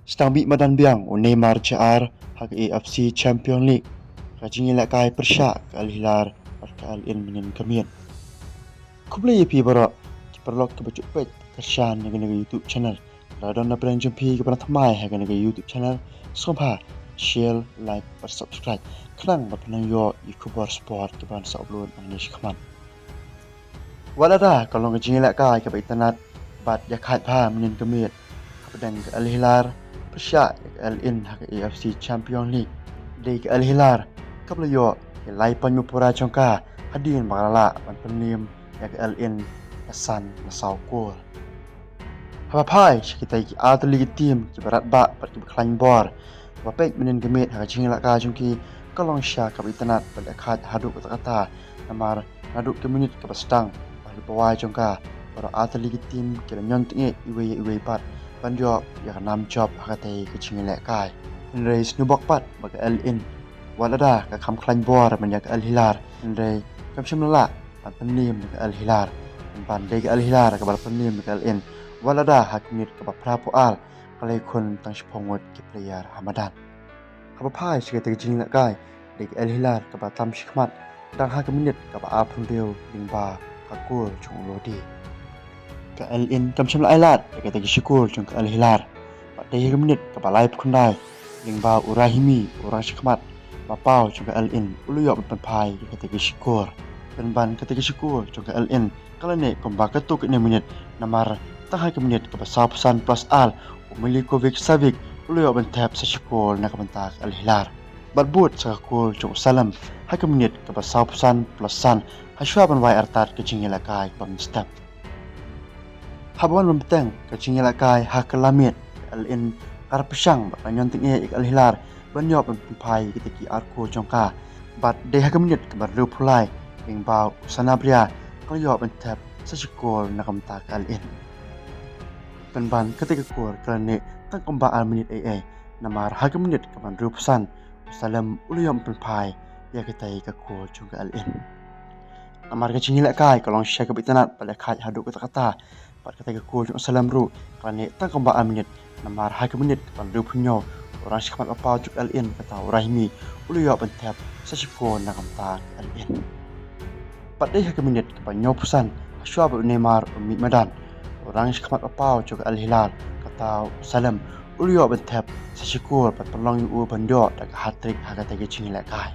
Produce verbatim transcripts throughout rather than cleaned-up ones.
Sdang mih madan biang u Neymar Jr ha ka A F C Champions League, ka jingïalehkai pyrshah ka Al Hilal bad ka Al Ain mynhynnin ka miet. Khublei ïa phi baroh ki paralok kiba ju peit kyrshan ïa kane ka YouTube channel. Lada don na pdeng jong phi kaba thymmai ha kane ka YouTube channel, sngewbha share, like bad subscribe khnang ba phin nang ïoh ïa ki khubor sport kiban sa upload nangne shakhmat. Wat lada ka long ka jingïalehkai kaba itynnad bad ïakhaid bha mynhynnin ka miet hapdeng ka Al Hilal pyrshah ïa ka Al Ain ha ka A F C Champions League, dei ka Al Hilal kaba la ïoh ïa lai point mapura jong ka hadien ba ka la lah ban pynliem ïa ka Al Ain da san la saw kol. Haba phai sha kita ki artylli ki team kiba radbah bad kiba khlaiñ bor, kaba peit mynhynnin ka miet ha ka jingïalehkai jong ki ka long shisha kaba itynnad bad ïakhaid haduh katta katta, namar naduh ka minit kaba sdang haduh ba wai jong ka, baroh artylli ki team ki la ñion tyngeh iwei ïa iwei pat ban ïoh ïa ka nam jop ha katei ka jingïalehkai. Hynrei sngewbok pat ba ka Al Ain, wat lada ka kham khlaiñ bor ban ïa ka Al Hilal, hynrei kam shym la lah ban pynliem da ka Al Hilal. Pynban dei ka Al Hilal kaba la pynliem da ka Al Ain, wat lada ha ka minit kaba phra phew ar ka la ïakhun tang shiphew ngut ki player ha madan. Haba phai sha katei ka jingïalehkai, dei ka Al Hilal kaba tam shakhmat dang ha ka minit kaba arphew hynriew lyngba ka kol jong u Lodi. Ka Al Ain kam shym la ailad ïa katei ka shi kol jong ka Al Hilal, bad dei ha ka minit kaba laiphew khyndai lyngba u Rahimi, u rangshakmat ba paw jong ka Al Ain, u la ïoh ban pynphai ïa katei ka shi kol. Pynban katei ka shi kol jong ka Al Ain ka la neh kumba katto katne minit, namar tang ha ka minit kaba sawphew san plus ar u Milinkovic Savic u la ïoh ban thep sa shi kol na ka bynta ka Al Hilal. Bad bud sa ka kol jong u Salem ha ka minit kaba sawphew san plus san, hashwa ban wai artat ka jingïalehkai kaba mynstep. Haba wan ban bteng ka jingïalehkai ha ka la miet, ka Al Ain ka la pyrshang bad ka la ñion tyngeh ïa ka Al Hilal ban ïoh ban pynphai ïa kita ki ar kol jong ka. Bad dei ha ka minit kaba hynriewphew lai lyngba u Sanabria ka la ïoh ban thep sa shi kol na ka bynta ka Al Ain. Pynban katei ka kol ka la neh tang kumba ar minit ei ei, namar ha ka minit kaba hynriewphew san u Salem u la ïoh ban pynphai ïa katei ka kol jong ka Al Ain. Namar ka jingïalehkai ka long shisha kaba itynnad bad ïakhaid haduh katta katta, bad katei ka kol jong u Salem ruh ka la neh tang kumba ar minit, namar ha ka minit kaba hynriewphew hynñiew u rangshakmat ba paw jong ka Al Ain, kata u Rahimi, u la ïoh ban thep sa shi kol na ka bynta ka Al Ain. Bad dei ha ka minit kaba hynñiewphew san, hashwa ba u Neymar un mih madan, u rangshakmat ba paw jong ka Al Hilal, kata u Salem, u la ïoh ban thep sa shi kol bad pynlong ïa u ban ïoh da ka hat-trick ha katei ka jingïalehkai.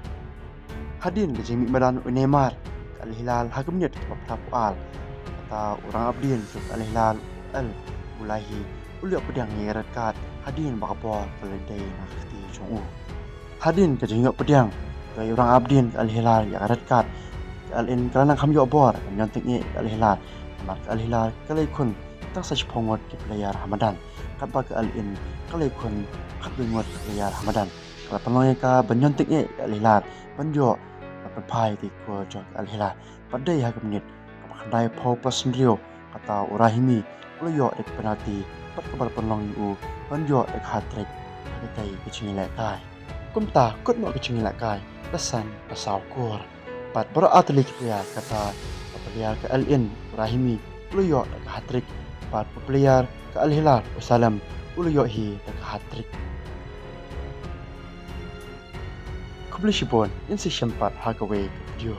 Hadien ka jingmih madan u Neymar, ka Al Hilal ha ka minit kaba phra phew ar, kata u rangap dien jong ka Al Hilal u El Bulahi u la ïoh pdiang ïa ka red card hadien ba ka bor ka la dei na ka kti jong u. Hadien ka jingïoh pdiang jong u rangap dien ka Al Hilal ïa ka red card, ka Al Ain ka la nang kham ïoh bor ban ñion tyngeh ïa ka Al Hilal, namar ka Al Hilal ka la ïakhun tang sa shiphew ngut ki player ha madan, katba ka Al Ain ka la ïakhun khatwei ngut ki player ha madan. Ka la pynlong ïa ka ban ñion tyngeh ïa ka Al Hilal ban ïoh ban pynphai ïa ki kol jong ka Al Hilal. Bad dei ha ka minit kaba khyndaiphew plus hynriew, kata u Rahimi u la ïoh da ka penalty bad kaba la pynlong ïa u ban ïoh da ka hat-trick ha katei ka jingïalehkai. Kumta kut noh ka jingïalehkai da san da saw kol. Bad baroh artylli ki player, kata ka player ka Al Ain u Rahimi u la ïoh da ka hat-trick, bad u player ka Al Hilal u Salem u la ïoh hi da ka hat-trick. Khublei shibun, ngin sa ïashem pat ha kawei ka video.